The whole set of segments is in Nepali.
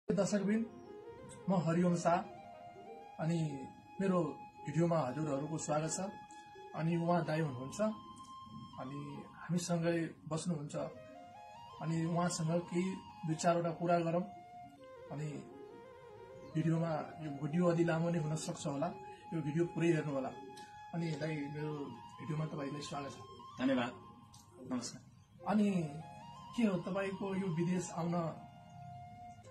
दर्शकबिन म हरिओम शाह अनि मेरो भिडियोमा हजुरहरूको स्वागत छ। अनि उहाँ दाइ हुनुहुन्छ अनि हामीसँगै बस्नुहुन्छ अनि उहाँसँग केही दुई चारवटा कुरा गरौँ। अनि भिडियोमा यो भिडियो अलि लामो नै हुन सक्छ होला, यो भिडियो पुरै हेर्नु होला। अनि दाइ मेरो भिडियोमा तपाईलाई स्वागत छ। धन्यवाद, नमस्कार। अनि के हो तपाईको यो विदेश आउन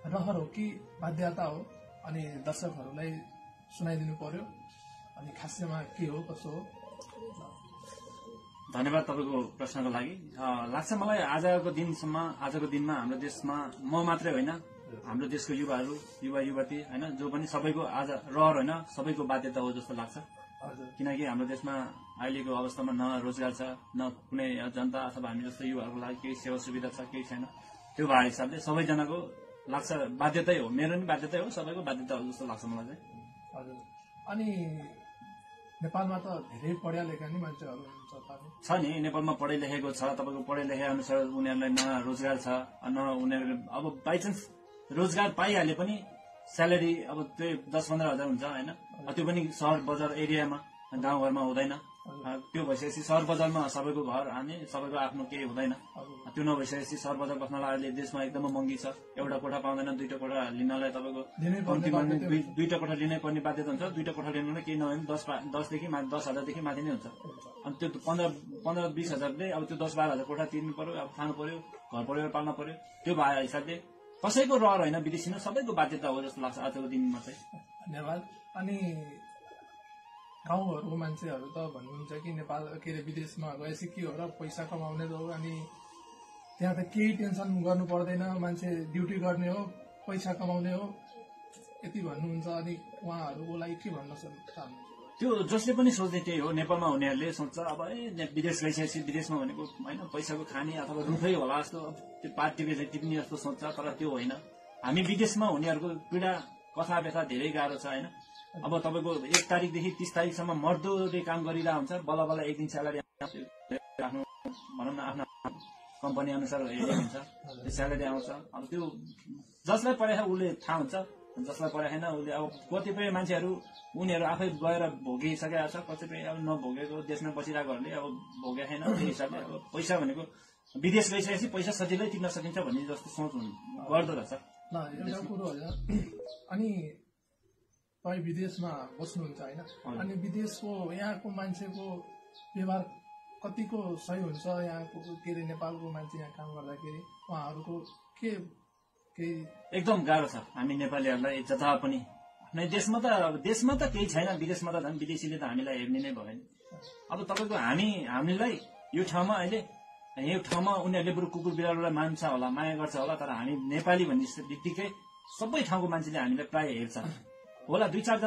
रहर हो कि बाध्यता हो? अनि दर्शकहरूलाई सुनाइदिनु पर्यो। अनि खासमा के हो कसो हो? धन्यवाद तपाईको प्रश्नको लागि। लाग्छ मलाई आजको दिनमा हाम्रो देशमा म मात्रै होइन, हाम्रो देशको युवाहरू युवा युवती होइन जो पनि सबैको आज रहर होइन, सबैको बाध्यता हो जस्तो लाग्छ। किनकि हाम्रो देशमा अहिलेको अवस्थामा न रोजगार छ, न कुनै जनता अथवा हामी जस्तो युवाहरूको लागि केही सेवा सुविधा छ, केही छैन। त्यो भए हिसाबले सबैजनाको लाग्छ बाध्यतै हो, मेरो पनि बाध्यतै हो, सबैको बाध्यता हो जस्तो लाग्छ मलाई चाहिँ। हजुर। अनि नेपालमा त धेरै पढ्या लेखा नि मान्छेहरू छ नि, नेपालमा पढे लेखेको छ। तपाईँको पढे लेखे अनुसार उनीहरूलाई न रोजगार छ, न उनीहरू अब बाइचान्स रोजगार पाइहाले पनि स्यालेरी अब त्यही 10-15 हजार हुन्छ होइन। त्यो पनि सहर बजार एरियामा, गाउँघरमा हुँदैन। त्यो भइसकेपछि सहर बजारमा सबैको घर हाने, सबैको आफ्नो केही हुँदैन। त्यो नभइसकेपछि सहर बजार बस्नलाई अहिले देशमा एकदमै महँगी छ। एउटा कोठा पाउँदैन, दुईटा कोठा लिनलाई तपाईँको दुईटा कोठा लिनै पर्ने बाध्यता हुन्छ। दुईटा कोठा लिनलाई केही नभए 10,000देखि माथि नै हुन्छ। अनि त्यो 15-20 हजारले अब त्यो 10-12 हजार कोठा तिर्नु पर्यो, अब खानु पर्यो, घर परिवार पाल्न पर्यो। त्यो भए हिसाबले कसैको रहर होइन, विदेशी नै सबैको बाध्यता हो जस्तो लाग्छ आजको दिनमा चाहिँ। धन्यवाद। अनि गाउँघरको मान्छेहरू त भन्नुहुन्छ कि नेपाल के अरे विदेशमा गएपछि के हो र पैसा कमाउने हो, अनि त्यहाँ त केही टेन्सन गर्नु पर्दैन, मान्छे ड्युटी गर्ने हो, पैसा कमाउने हो, यति भन्नुहुन्छ। अनि उहाँहरूको लागि के भन्न चाहनुहुन्छ? त्यो जसले पनि सोच्ने त्यही हो। नेपालमा हुनेहरूले सोच्छ अब विदेश गइसकेपछि विदेशमा भनेको होइन पैसाको खाने अथवा रुखै होला जस्तो, त्यो पात टिप्ने जस्तो सोच्छ। तर त्यो होइन। हामी विदेशमा हुनेहरूको पीडा कथा व्यथा धेरै गाह्रो छ होइन। अब तपाईँको 1 तारिकदेखि 30 तारिकसम्म मर्दोले काम गरिरहेको हुन्छ, बल्ल बल्ल एक दिन स्यालेरी आफ्नो भनौँ न आफ्नो कम्पनी अनुसार हुन्छ, त्यो स्यालेरी आउँछ। अब त्यो जसलाई परेको उसले थाहा हुन्छ, जसलाई परेको छैन उसले अब कतिपय मान्छेहरू उनीहरू आफै गएर भोगिसकेका छ, कतिपय अब नभोगेको देशमा बसिरहेकोहरूले अब भोगेको छैन। त्यही हिसाबले अब पैसा भनेको विदेश गइसकेपछि पैसा सजिलै तिर्न सकिन्छ भन्ने जस्तो सोच गर्दो रहेछ। एउटा कुरो होइन। अनि तपाईँ विदेशमा बस्नुहुन्छ होइन, अनि विदेशको यहाँको मान्छेको व्यवहार कतिको सही हुन्छ? यहाँको के अरे नेपालको मान्छे यहाँ काम गर्दाखेरि उहाँहरूको के एकदम गाह्रो छ। हामी नेपालीहरूलाई जता पनि आफ्नै देशमा त केही छैन, विदेशमा त झन् विदेशीले त हामीलाई हेर्ने नै भयो नि। अब तपाईँको हामीलाई यो ठाउँमा उनीहरूले बरु कुकुर बिरालोलाई मान्छ होला, माया गर्छ होला, तर हामी नेपाली भन्ने बित्तिकै सबै ठाउँको मान्छेले हामीलाई प्राय हेर्छ होला। 2-4